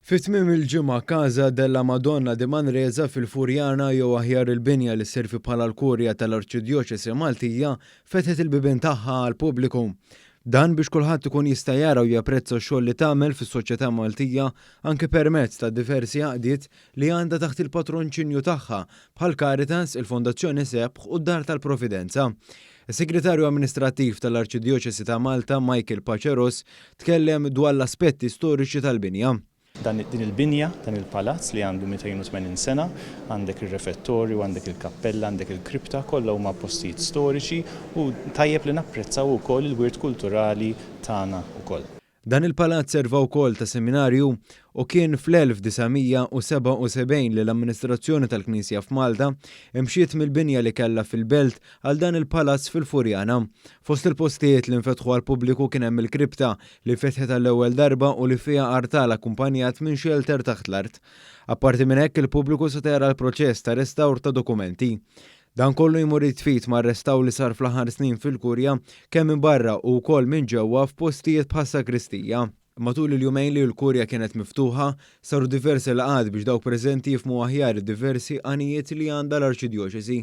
Fi tmiem il-ġimgħa Casa della Madonna di Manresa fil-Furjana jew aħjar il-binja li sservi bħala l-Kurja tal-Arċidjoċesi Maltija fetħet il-bibien tagħha għall-pubbliku. Dan biex kulħadd ikun jista' jara u japprezza x-xogħol li tagħmel fis-soċjetà Maltija anke permezz ta' diversi għaqdiet li għandha taħt il-patronċinju tagħha bħal Caritas, il-Fondazzjoni Sebħ u d-Dar tal-Providenza. Is-Segretarju Amministrattiv tal-Arċidjoċesi ta' Malta, Michael Pace Ross, tkellem dwar l-aspetti storiċi tal-binja. Dan din il-binja, dan il-palazz li għandu 280 sena, għandek ir-refettorju, għandek il-kappella, għandek il-kripta, kollha huma postijiet storiċi u tajjeb li napprezzaw ukoll il-wirt kulturali tagħna wkoll. Dan il-palazz serva wkoll ta' seminarju u kien fl-1977 li l-amministrazzjoni tal-Knisja f'Malta imxiet mill-binja li kellha fil-Belt għal dan il-palazz fil-Furjana. Fost il-postijiet li nfetħu għall-pubbliku kien hemm il-kripta li fetħet għall-ewwel darba u li fiha artal akkumpanjat minn xelter taħt l-art. Apparti minn hekk il-pubbliku seta' jara l-proċess ta' restawr ta' dokumenti. Dan kollu jmur id f'id mar-restawr li sar fl-aħħar snin fil-Kurja kemm minn barra u wkoll minn ġewwa f'postijiet bħas-sagristija. Matul il-jumejn li l-Kurja kienet miftuħa, saru diversi laqgħat biex dawk preżenti jifhmu aħjar id-diversi għanijiet li għandha l-Arċidjoċesi.